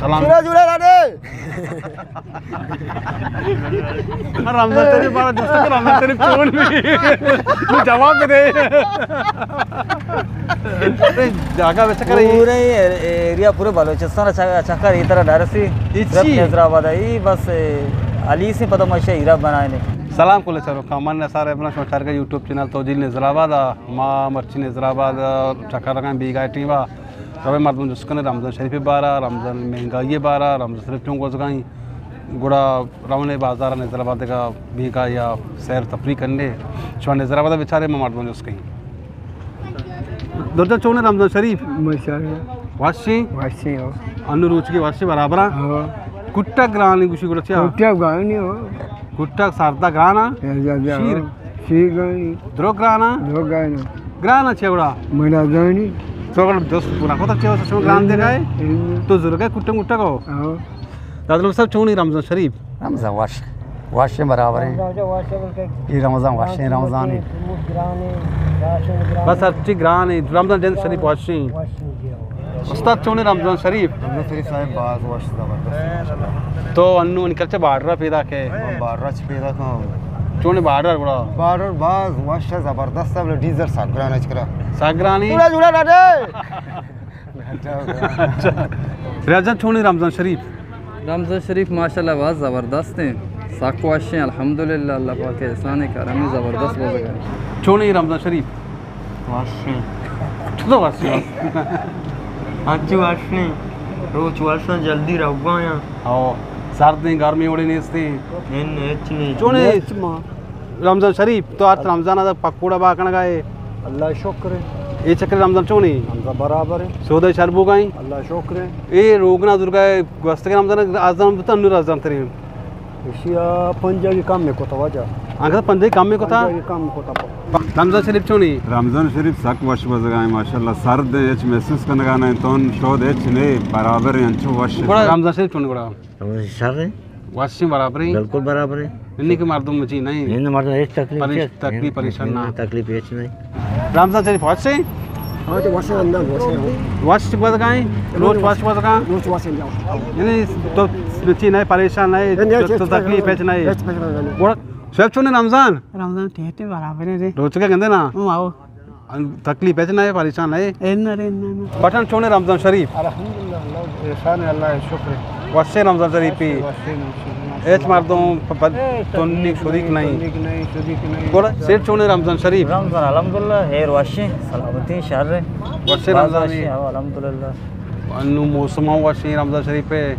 سلام۔ جوڑا جوڑا رانے۔ رمضان شریف بارہ دوست کہ رمضان شریف چون بھی۔ تو جواب دے۔ جاگہ بچ کرے۔ پورے ایریا، پورے بلوچستان چکر ای طرح ڈرسی۔ صرف نظر آباد ای بس۔ علی سے پتہ مشہ ایرا بنائے نے۔ سلام کل چارو کامن نثار ابن شما چارگا یوٹیوب چینل توجیل نظر آباد۔ ما مرچی نظر آباد چکر لگائیں بیگاہ ٹیم ءَ۔ رویں مردم جست کنیں رمضان شریف ءِ بارہ، رمضان مہنگائی ءِ بارہ، رمضان شریف چون گوزگائیں۔ گڑا رونے بازار ءَ نظر آباد ءَ بیگاہ یا سیر تفریح کنیں۔ شما نظر آباد ءَ بچارے ما مردم جست کنیں۔ درجہ چون رمضان شریف؟ ماشاءاللہ۔ واشیں؟ واشیں، ہو۔ انو روچ کی واشیں برابر؟ ہو۔ کٹا گرانی گوشی گڑا چیا؟ کٹا گرانی، ہو۔ کٹک سارتا گرانا؟ یا، یا، یا، شیر؟ شیر گرانی۔ درو گرانا؟ درو گرانا۔ گرانا چے گڑا؟ منا گرانی۔ تو گڑا دوست پورا کتا چے واسطہ شما گران دے گئے؟ ہم۔ تو زرگے کٹے مٹے کو؟ ہاں۔ دادلو صاحب چونی رمضان شریف؟ رمضان واش۔ واش برابر ہیں۔ یہ رمضان واش ہیں، رمضان ہے۔ بس ہرچی گران ہے۔ رمضان جن شریف واش ہیں۔ استاد چونیں رمضان شریف؟ رمضان شریف صاحب باز وش زبردست۔ تو انو انکل چہ بارڈر پیدا کے؟ من بارڈر چہ پیدا کاں۔ چونیں بارڈر گڑا؟ بارڈر باز وش زبردست، بلے ڈیزل سک گران اچ کرا۔ سک گرانی؟ جوڑا جوڑا ڈاڈے۔ ریاض جان چونیں رمضان شریف؟ رمضان شریف ماشاءاللہ باز زبردست ہیں، سک وش ہیں الحمدللہ، اللہ پاک احسان کرم زبردست بزگا۔ چونیں رمضان شریف؟ وشیں۔ چطور وشیں؟ انچو وشیں۔ روچ وشیں، جلدی روگایاں۔ او، سردیں، گرمی وڑے نیستیں۔ ان ہچ نہیں۔ چونے؟ ہچ ما۔ رمضان شریف، تو ہر رمضان ءَ پکوڑا با کنگا ہے۔ اللہ شکر ہے۔ اے چکر رمضان چونی؟ رمضان برابر ہے۔ سودے شر بوگائیں؟ اللہ شکر ہے۔ اے روگنا درگا گوستگیں رمضان ازدان بوتا، انو ازدان ترین۔ ایشی ءَ پنجاہی کم میکوتا واجہ۔ انگت پنجاہی کم میکوتا؟ پنجاہی کم میکوتا۔ رمضان شریف چونی؟ رمضان شریف سک وش بزگائیں ماشاءاللہ، سرد ہیں، ہچ محسوس کنگا نہیں، تون شود ہچ نہیں، برابر ہیں، انچو وش ہیں۔ گڑا رمضان شریف چونی گڑا؟ رمضان شریف شر ہیں۔ وش ہیں، برابر ہیں؟ بالکل برابر ہیں۔ انی کہ مردم مچی نہیں؟ نہیں، مردم ہچ تکلیف پریش-، نہیں۔ تکلیف پریشان نہ۔ تکلیف ہچ نہیں۔ رمضان شریف وش ہیں؟ ہاں، تو وش ہیں، رمضان وش ہیں۔ وش بزگائیں؟ روچ وش بزگائیں؟ روچ وش ہیں۔ یعنی تو چی نئے پریشان نئے، نہیں، تو تکلیف ہچ نئے۔ ہچ پریشان نئے۔ گڑا شب چون رمضان؟ رمضان ٹھیک ہے، برابر ہے۔ روچ کا گندے نا؟ ہوں، آؤ۔ تکلیف ہچ نئے، پریشان نئے؟ اے نہ رے، نہ، نہ۔ پٹھان چون رمضان شریف؟ الحمدللہ، اللہ احسان ہے، اللہ شکر ہے۔ وشیں رمضان شریف پی۔ وشیں، وشیں، وشیں۔ ہچ مردم پ-، پ-، اے تنی شریک نہیں۔ تنی نہیں، شریک نہیں۔ گڑا سیٹ چون رمضان شریف؟ رمضان الحمدللہ، ہیر وشیں، سلامتی شر ہے۔ وشیں باز رمضان وشیں، ہاں، الحمدللہ۔ انو موسم ہم وشیں رمضان شریف پہ،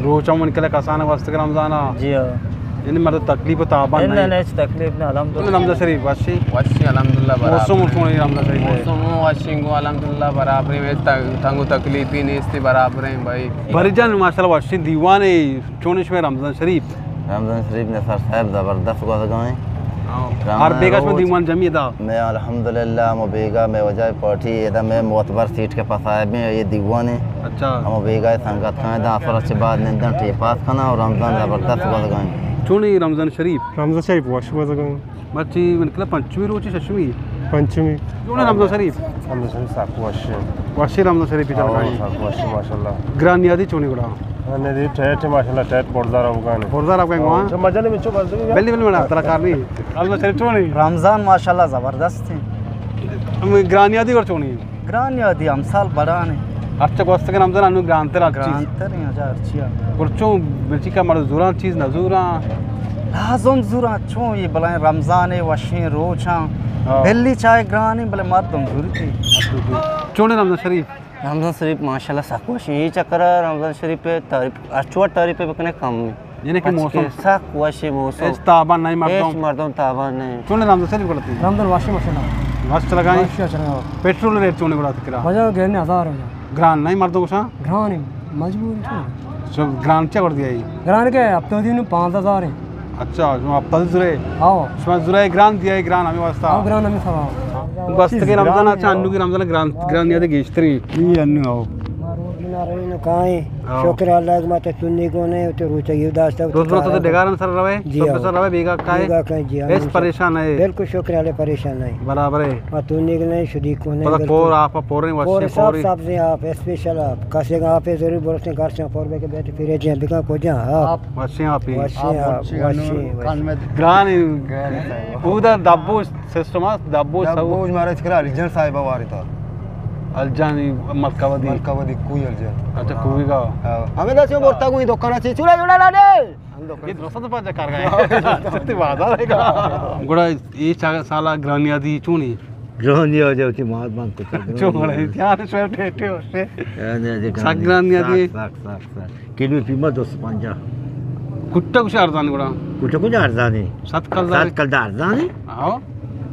روچ ہم انکلے کسان واسطے رمضان آ۔ جی ہاں۔ یعنی مردم تکلیف و تعبان نہیں۔ نہیں، ہچ تکلیف نہیں، الحمدللہ۔ رمضان شریف وشیں؟ وشیں، الحمدللہ، برابر۔ موسم چون رمضان شریف پہ؟ موسم وشیں گو، الحمدللہ، برابر ہیں، تنگ، تنگ و تکلیفی نیستی، برابر ہیں بھائی۔ بری جان ماشاءاللہ وشیں دیوانے۔ چونش میں رمضان شریف؟ رمضان شریف نثار صاحب زبردست گوزگائیں۔ ہاں۔ رمضان ہر بیگاش میں روچ دیوان جمعی دا؟ میں الحمدللہ ہمو بیگا میں وجہ پارٹی ادا میں معتبر سیٹ کے پاس آئے میں یہ دیوان ہے۔ اچھا۔ ہمو بیگا سنگت کھائیں دا اثر سے بعد نندن ٹی پاس کھنا اور رمضان زبردست گوزگائیں۔ چونی رمضان شریف؟ رمضان شریف وش گوزگائیں۔ مرچی من کلا پنچمی روچی ششمی؟ پنچمی۔ چون رمضان شریف؟ رمضان شریف سک وش۔ وشی رمضان شریف چل رہی۔ سک وش ماشاءاللہ۔ گران نیادی چونی گڑا؟ گران نیادی ٹیٹ ماشاءاللہ ٹیٹ بردار افغان۔ بردار افغان ہاں، وہاں؟ چو مجل میں چو بلدی۔ بلی بلی منا ترا کار نہیں۔ رمضان شریف چونی؟ رمضان ماشاءاللہ زبردست ہیں۔ ہم گران نیادی گڑا چونی؟ گران نیادی امسال بڑانے۔ ہرچہ گوستگیں رمضان انو گرانتر ہر چیز۔ گرانتر ہیں، اجا ہرچی۔ گڑا چون بلچی کا مردم زوران چیز نہ زوران؟ لازم زوران، چون یہ بلائیں رمضان ہے، وشیں روچاں۔ ہاں۔ بلی چاہے گرانی، بلے مردم زورتی۔ چون رمضان شریف؟ رمضان شریف ماشاءاللہ سک وشیں۔ یہ چکر ہے رمضان شریف پہ تعریف، اچوار تعریف پہ بکنے کم ہے۔ یعنی کہ پچ موسم کے سک وشیں موسم۔ ہچ تابان نہیں مردم۔ ہچ مردم تابان نہیں۔ چون رمضان شریف گڑا تھی؟ رمضان وشیں ماشاءاللہ۔ وش لگائیں؟ وش لگائیں۔ پیٹرول ریٹ چون گڑا تکرا؟ وجہ گرنے ہزار ہو جا۔ گران نہیں مردم گوشاں؟ گران ہے، مجبور تو۔ شو گران چا کر دیا یہ؟ گران کے ہفتہ دن پانچ ہزار ہے۔ اچھا، شما ہفتہ زورے؟ ہاں۔ شما زورے گران دیا ہے، گران ہمیں واسطہ؟ ہاں، گران ہمیں سوا۔ گوستگیں رمضان اچھا، انو کی رمضان گران، گران نیادی گیشتری۔ یہ انو ہو۔ روی نو کائیں۔ ہاں۔ شکر اللہ کہ ما تے تنی کو نہیں، تے روچا یہ داشتا، دوست برو تو ڈگارن سر روے، جی، تو ہاں۔ سر روے بیگا کائے۔ بیگا کائے، جی، ہاں، اس پریشان ہے۔ بالکل شکر اللہ، پریشان نہیں۔ برابر ہے۔ ما تنی کو نہیں، شدی کو نہیں، پتہ بالکل۔ کور آپ پورے کور وشے سب پوری۔ سبزی آپ، اسپیشل آپ۔ کسے کا آپ ضرور بولتے ہیں، گھر سے پور بے کے بیٹھے پھرے جی، بکا کو جا آپ۔ وشے آپ ہی۔ وشے آپ، آپ وشے، وشے۔ گران۔ اودا دبو سسٹم است، دبو سبو۔ دبو مارا چکرا علی جان صاحب وارتا۔ الجانی ملکہ ودی۔ ملکہ ودی کوئی الجان۔ اچھا، کوئی کا۔ ہاں۔ ہمیں داسے بورتا کوئی دکان اچھی چوڑا جوڑا لا دے۔ یہ درست پاجا کار گئے۔ ستی بازار ہے کا۔ گڑا یہ چا-، سالا گرانیادی چونی؟ گرانیادی ہوتی مات بند کو۔ چون ہے؟ یار شو ٹھے ٹھے ہوتے۔ سک گرانیادی۔ سک، سک، سک، سک۔ کلو پیما دو سو پنجاہ۔ کٹا کچھ ارزانی گڑا؟ کٹا کچھ ارزانی۔ ست کلدار۔ ست کلدار ارزانی؟ ہاں۔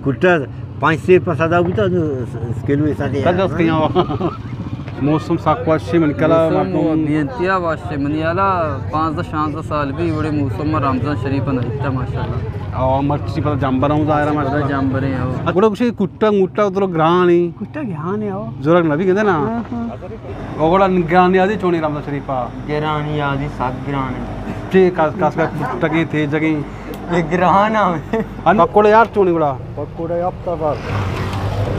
کٹا پانچ سو پنچ سو بوتا، کلو ساتے۔ کجا اس کیا؟ موسم سک وشی من کلا موسم مردم۔ بینتیا وشی من یالا پانزدہ شانزدہ سال بی وڑے موسم میں رمضان شریف نہ دیتا ماشاءاللہ۔ او مرچی پر جمبر ہوں ظاہر ہے ماشاءاللہ۔ جمبریں ہو۔ گڑا کچھ کٹا موٹا ادھر گرانی۔ کٹا گرانی ہو۔ زورگ نبی کہتے نا۔ ہاں، ہاں۔ او گڑا گرانیادی چونی رمضان شریف آ؟ گرانیادی سک گرانی۔ چی کاس، کاس کا کٹگیں تیجگیں؟ یہ گران آ۔ ان پکوڑے یار چونی گڑا؟ پکوڑے ہفتہ بار۔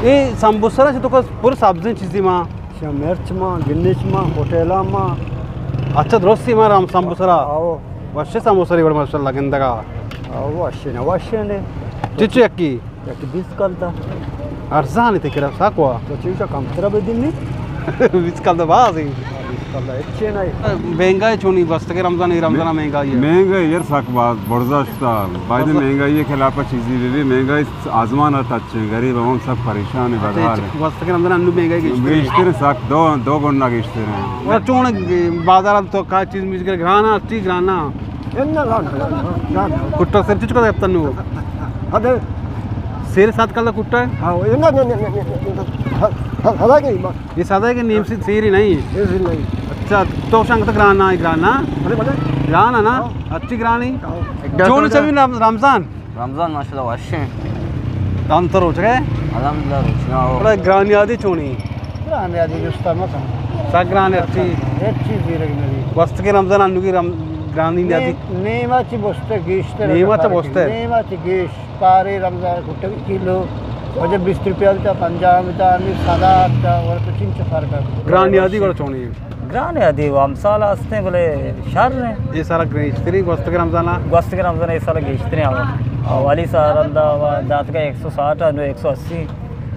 اے سمبوسہ را چہ تو کس پر سبزیں چیزی ما؟ شا مرچ ما، گنچ ما، ہوٹلا ما۔ اچھا درستی ما رام سمبوسہ را؟ آؤ۔ وشے سمبوسہ ری گڑا ماشاءاللہ گندگا۔ آؤ، وشے نہ وشے نے۔ چچو یکی؟ یک بیست کلدار۔ ارزان تے کرا ساکوا۔ تو چیزا کم ترا بدینی؟ بیست کلدار باز ہے۔ بیست کلدار اچھے نہیں۔ مہنگائی چونی گوستگے رمضان، اے رمضان مہنگائی ہے۔ مہنگائی یار سک باز برزا شتا۔ باید مہنگائی کے خلاف چیزی بھی، بھی مہنگائی آزمان ات اچھے، غریب عوام سک پریشان ہے، بدحال ہے۔ گوستگے رمضان انو مہنگائی گیشتر ہے۔ گیشتر سک دو، دو گنا گیشتر ہے۔ اور چون بازار تو کا چیز میز گرانا، چی گرانا؟ کٹا سر چچ کو دپتن نو؟ ادے۔ سیر سات کلا کٹا ہے؟ ہاں، یہ نہ، نہ، نہ، نہ، نہ، ہاں، ہاں، ہاں، ہاں، یہ سادا ہے کہ نیم سے سیر ہی نہیں؟ سیر ہی نہیں۔ اچھا، تو شنگ تو گران نہ ہے، گران نہ؟ بلے، بلے۔ گران ہے نا؟ ہاں۔ اچھی گران ہے؟ ہاں۔ چون چوی رم-، رمضان؟ رمضان ماشاءاللہ وشیں۔ تان تو روچ گئے؟ الحمدللہ روچ گئے۔ بڑا گران یادی چونی؟ گران یادی جستا مکن۔ سا گران اچھی۔ ہر چیز زیرگ نبی۔ وست کے رمضان انو کی رم-، گرانی یادی۔ نیما چی بستے گیشتر۔ نیما چی بستے۔ نیما چی گیش۔ پارے رمضان کٹگی کلو، وجہ بیست روپیہ بیتا، پنجاہ بیتا، ہمیں سدا بیتا، اور تو چنچ فرق ہے۔ گران یادی گڑا چونی؟ گران یادی و امسال ہستیں، بلے شر ہیں۔ یہ سارا گریشتری گوستگ رمضان آ؟ گوستگ رمضان یہ سال گیشتری آوا۔ اولی سال رندا داتگا ایک سو ساٹھ، انو ایک سو اسی،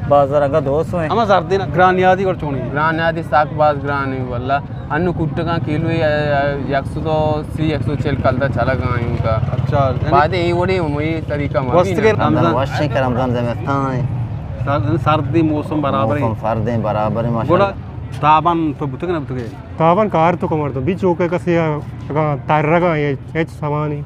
بازار انگا دو سو ہیں۔ ہما زردین گران یادی گڑا چونی؟ گران یادی ساک باز گران ہیں واللہ۔ انو کٹگاں کیلوے، ء، ء، یک سد و سی، یک سد و چل کلدار چلگاں اینکا۔ اچھا، یعنی بعد اے وڑے ہمے طریقہ ما گوست کے رمضان۔ وشیں کہ رمضان زمستان ہے۔ سر-، سردی موسم برابر ہے۔ موسم سردیں برابر ہے، ماشاءاللہ۔ گڑا تابان تو بوتگ نہ بوتگ؟ تابان کار تو کمر تو بھی چوکے کسی اگاں تر رگا ہے، ہچ سامانی۔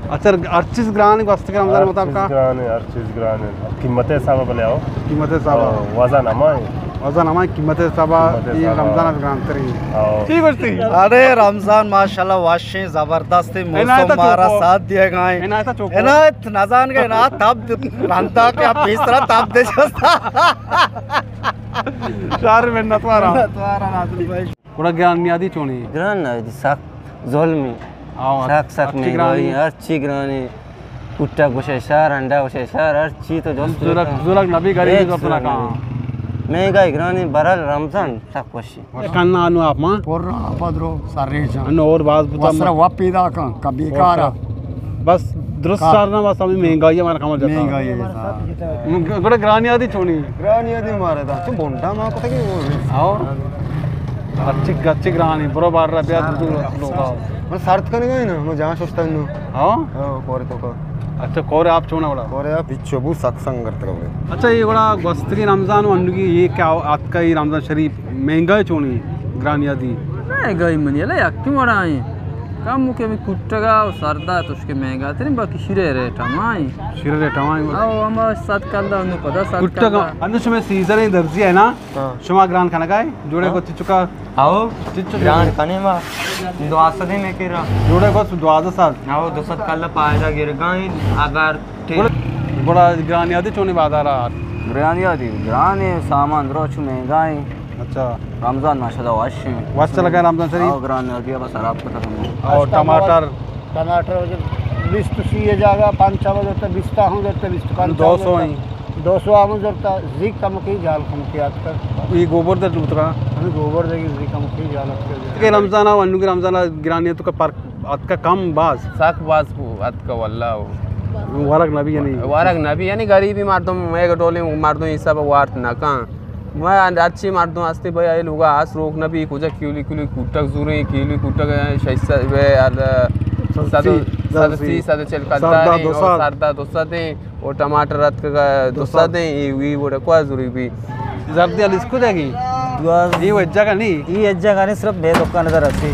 اچھا، ہر چیز گران ہے، گوستگیں رمضان ہر مطابق؟ چیز گران ہے، ہر چیز گران ہے۔ قیمت حساب بلے آؤ۔ قیمت حساب۔ ہاں، وزن ہمائیں۔ وزن ہمائیں، قیمت حساب، قیمت یہ حساب۔ رمضان گران ترین۔ ہاں۔ چی گوشتی؟ ارے رمضان ماشاءاللہ وشیں، زبردستیں، موسم مارا ساتھ دیے گائیں۔ عنایت چوکو۔ عنایت نزان گئے نا، تب رندا کے اب اس طرح تب دے جستا۔ شہر منت وارا۔ منت وارا ناصر بھائی۔ گڑا گران نیادی چونی؟ گران نیادی سک ظلم ہے۔ آؤ، سک، سک ہرچی مہنگائی، گرانی۔ ہر چی گرانی۔ کٹا گوشے شہر، انڈا گوشے شہر، ہر چی تو جست زورگ، زورگ نبی، غریب ہچ تو اپنا زورگ کہاں۔ نبی۔ مہنگائی گرانی، برال رمضان سک وشی۔ کنا انو آپ ماں؟ پر آپ درو سر ریچاں۔ انو اور باز بوتا وسرا ماں۔ وپ پیدا کن، کا بیکارا۔ بس درست کار۔ سارنا واسطہ ہمیں مہنگائی ہمارا کمر جاتا۔ مہنگائی ہے، ہاں۔ گڑا گرانی آدی چونی؟ گرانی آدی مارے دا۔ چون بونڈا ما کتا کہ وہ۔ آؤ۔ اچھی، اچھی گرانی، برو بار رہا بیا دو لوگا۔ من سرد کنگا ہے نا، من جان ششتا نو۔ ہاں؟ ہاں، کورے تو کا۔ اچھا، کورے آپ چونا وڑا؟ کورے آپ ہچو بو سک سنگر تک بولے۔ اچھا، یہ وڑا گوستگی رمضان و انگی یہ کیا آتکا یہ رمضان شریف مہنگا ہے چونی گرانی آدی؟ مہنگائی منی، اللہ یکی وڑا ہیں۔ کم کہ میں کٹگا و سردا توش کے مہنگا ترین، باقی شیرے ریٹ ہمائیں۔ شیرے ریٹ ہمائیں۔ او، ہما صد کلدار، انو پدا صد کٹگا کلدار۔ انو شمے سیزن درزی ہے نا؟ ہاں۔ شما گران کنگا ہے؟ جوڑے ہاں۔ کو چچکا؟ آؤ، چچو گران کنے ما۔ دوازدہ میں کرا۔ جوڑے کو دوازدہ سال۔ آؤ، دو سد کلدار پائدہ گرگائیں، اگر تے۔ گڑا، گڑا گرانی آدی چونی بازار آ؟ گرانی آدی، گران ہے، سامان درو چو مہنگا ہے۔ اچھا۔ رمضان ماشاءاللہ وش ایں۔ وش لگا رمضان شریف؟ ہاں، گران ندی بس خراب کتا ہم۔ اور ٹماٹر؟ ٹماٹر بیست سی جاگہ، پنچ سو زرتا، بیست ہم زرتا، بیست پنچ دو سو ایں۔ دو سو ہم زرتا، زی کم کی جال کم کی آتکا۔ یہ گوبر دے لوترا؟ ہمیں گوبر دے زی کم کی جال آتکا۔ کہ رمضان آ، انو کہ رمضان آ گرانی تو کا پر اتکا کم باز؟ سک باز کو اتکا واللہ۔ ورگ نبی یعنی؟ ورگ نبی یعنی غریبی مردم، ایک ڈولیں مردم حساب وارت نہ کن۔ ما ہرچی مردم ہستی بھائی، اے لوگا آس روک نبی، کجا کیلی کیلی کوٹک زوریں، کیلی کوٹک شش سد، وے، ال-، صد، صد سی، صد سی، صد چل سردا کلداریں، دو سد۔ اور سردا دو سد ایں، اور ٹماٹر اتکا دو سد ایں، ای وی وڑا کوا زوری بی۔ زردی علی اسکو دے گی؟ دعا۔ یہ وہ جگہ نہیں؟ یہ جگہ نہیں، صرف بے دکان ادھر ہستی۔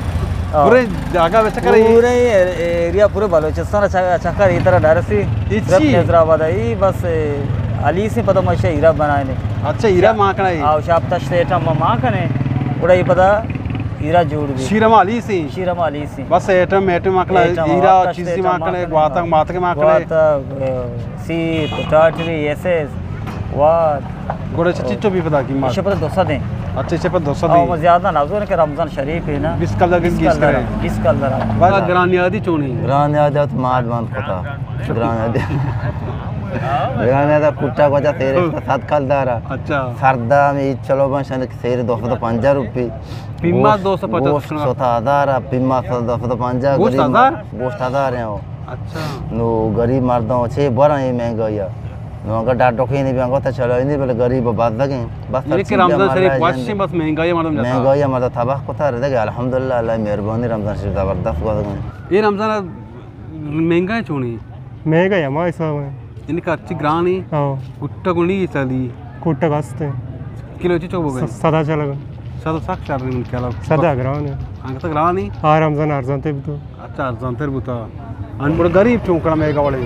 آؤ۔ پورے جگہ بے چکر ہے؟ پورے یہ ایریا، پورے بلوچستان چ-، چکر یہ طرح ڈرسی۔ صرف نظر آباد ہے، یہ بس، اے، علی سے پتہ مشہ ہیرا بنائے نے۔ اچھا، ہیرا مانکنا ہے۔ آؤ، شاپ تشت ایٹم مانکنے۔ اڑا یہ پتہ ہیرا جوڑ بھی۔ شیرم علی سے۔ شیرم علی سے۔ بس ایٹم، ایٹم مانکنا، ایٹم، ہیرا چیزی مانکنے، گواتک، ماتک مانکنے۔ گواتک، اے، سی، پٹاٹری، ایسے، وار۔ گوڑے چہ چچو بھی پدا قیمت؟ ایشی پدا دو سد ایں۔ اچھا، ایشی پدا دو سد ایں۔ او، زیادہ نہ زور کہ رمضان شریف ہے نا۔ بیست کلدار گن گیس کرے۔ بیست کلدار۔ بس۔ گران نیادی چونی؟ گران نیادی تو ماد بند کتا۔ گران نیادی۔ گران نیادی کٹا کو جا تیرے سد کلدار۔ اچھا۔ سردا میں چلو بن شن سیر دو سد پنجاہ روپی۔ پیما گوشت، دو سد پنجاہ گوشت روپی۔ ستا ہزار، پیما دو سد پنجاہ، گوشت غریب ہزار؟ گوشت ہزار ہیں وہ۔ اچھا۔ نو غریب مردم چے برا یہ مہنگائی ہے۔ نو اگر ڈاڈو کے نہیں بھی انگو تو چلو نہیں، بلے غریب بس دگیں۔ بس یعنی کہ رمضان شریف وش، بس مہنگائی مردم جاتا۔ مہنگائی مردم تباہ کتا رہے دگے۔ الحمدللہ، اللہ مہربانی، رمضان شریف زبردست گزرے۔ یہ رمضان مہنگائی چونی؟ مہنگائی ہما حساب ہے۔ یعنی کہ اچھی گرانی؟ ہاں۔ گٹا گنی چلی؟ گٹا گستے۔ کلو چی چوبو گئی؟ س-، سدا چلگا۔ سدا سخت چل رہی من خیال۔ سدا گرانی۔ ہاں، تو گرانی؟ آ رمضان ارزان تے بھی تو۔ اچھا، ارزان تر بوتا۔ ان بڑا غریب چون کنا مہنگا وڑے؟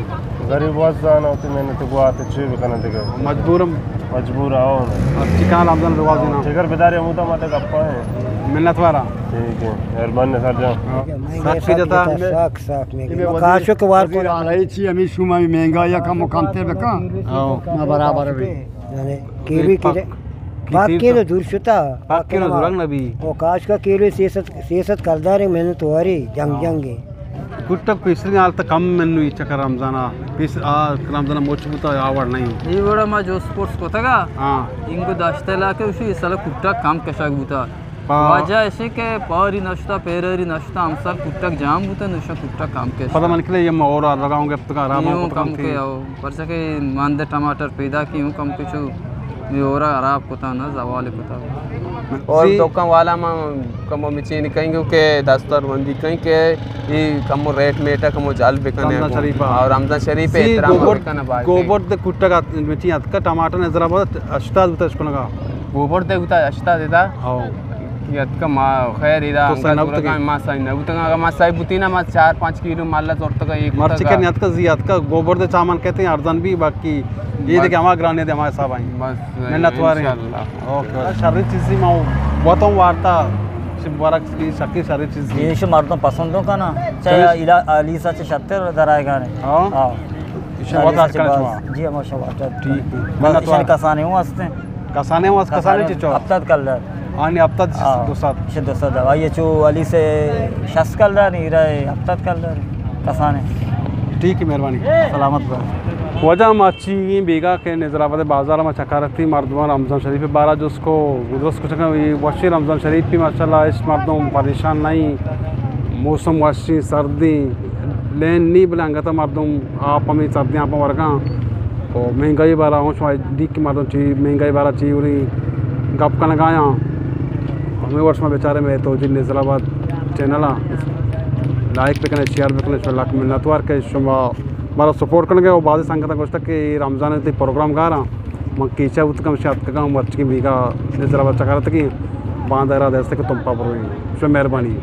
غریب واز زانا ہوتی محنت گوات چی بکنا دیگه۔ مجبورم۔ مجبور آؤ۔ اب چکان رمضان روازی نا۔ ٹھیک ہے، بداری ہم ہوتا ماتے گپا ہے۔ منت وارا۔ ٹھیک ہے، مہربانی سر جان۔ ہاں۔ ساک جتا۔ ساک، ساک میں۔ کاشو کے وار کو۔ آ رہی چی ہمیں شما مہنگا یا کم و کم تے بکا۔ ہاں۔ نہ برابر بھی۔ یعنی کیلو پاک، کیلو، پاک کیلو دور شتا۔ پاک کیلو دورگ نبی۔ او کاش کا کیلو سیصد، سیصد کلدار میں نے تواری جنگ ہاں۔ جنگ ہے۔ گٹک پیسری حالت کم منو ای چکر رمضانا۔ پیس آ رمضانا مچ بوتا آوار نہیں۔ ای وڑا ما جو سپورٹس کوتگا۔ ہاں۔ انگو داشتہ علاقے اسی سال کٹک کم کشاگ بوتا۔ پا۔ واجہ ایشی کہ پاری نشتا، پیرری نشتا، ہمسر کٹک جام بوتا، نشا کٹک کم کشتا۔ پتہ من کلے یہ ما اور لگاؤں گے، پتہ آرام یوں کم کے آؤ۔ پرچا کہ مند ٹماٹر پیدا کی ہوں کم کچو، یہ اورا خراب کتا نا، زوال کتا۔ اور جی۔ دکان والا ما کمو مچین کہیں گے کہ دستار بندی کہیں کہ یہ کمو ریٹ میٹا کمو جال بکنے رمضان شریف۔ اور رمضان شریف جی، احترام گوبر، بکنے بھائی۔ گوبر دے کٹا کا مچین اتکا ٹماٹر نے ذرا بہت اشتاد بتش کنگا۔ گوبر دے بوتا اشتاد دیتا۔ ہاں۔ کہ اتکا ما خیر ادا تو سائی نہ بوتگے؟ ما سائی نہ بوتگا، اگر ما سائی بوتی نا، ما چار پانچ کیلو مالا زورتگا، ایک مرچی کتگا۔ کرنی اتکا زی اتکا، گوبر دے چامان کہتے ہیں ارزان بھی، باقی یہ بس۔ دیکھے ہما گرانے دے ہمارے صاحب آئیں۔ بس، منت وارے ہیں۔ انشاءاللہ۔ اوکے۔ شری چیزی ما وطن وارتا، شب ورق کی شکی شری چیزی۔ یہ شو مردم پسندوں کا نا، چاہے چلو۔ الا-، علی سا چه شتر در آئے گانے۔ ہاں۔ ہاں۔ یہ شو علی وطن سا چه اتکا باز۔ چوا۔ جی، ہما شو وطن۔ ٹھیک ہے۔ بس منت وار۔ کسانے ہوں ہستے ہیں۔ کسانے واس کسانے چی چو؟ ہفتاد کلدار۔ آنی ہفتاد آ، دو سد۔ چی دو سد۔ آئی چو علی سے شصت کلدار، ایرا ہفتاد کلدار۔ کسانے۔ ٹھیک ہے، مہربانی۔ سلامت بھائی۔ واجہ ما چی بیگا کہ نظر آباد بازار ما چکارتی مردمان رمضان شریف بارا جس کو درست کچھ کہ وشی رمضان شریف بھی ماشاءاللہ اس مردم پریشان نہیں۔ موسم وشی سردی لین نی بلے انگتا مردم آپ ہمیں سردی آپ ورگاں۔ او مہنگائی بارا ہوں شما دیکھ کہ مردم چی مہنگائی بارا چی وری گپ کنگا آیاں۔ ہمیں وڑ شما بیچارے میں تو جی نظر آباد چینل آ لائک بکنے، شیئر بکنے، شما لک منت وار کہ شما مارا سپورٹ کنگے۔ او بعضی سنگتاں گوشتا کہ رمضان تی پروگرام گاراں من کیچا بوتگم شاتکگم مرچی بیگا نظر آباد چکارتگی باندہ ارادہ است کہ تمپا برویں۔ شما مہربانی۔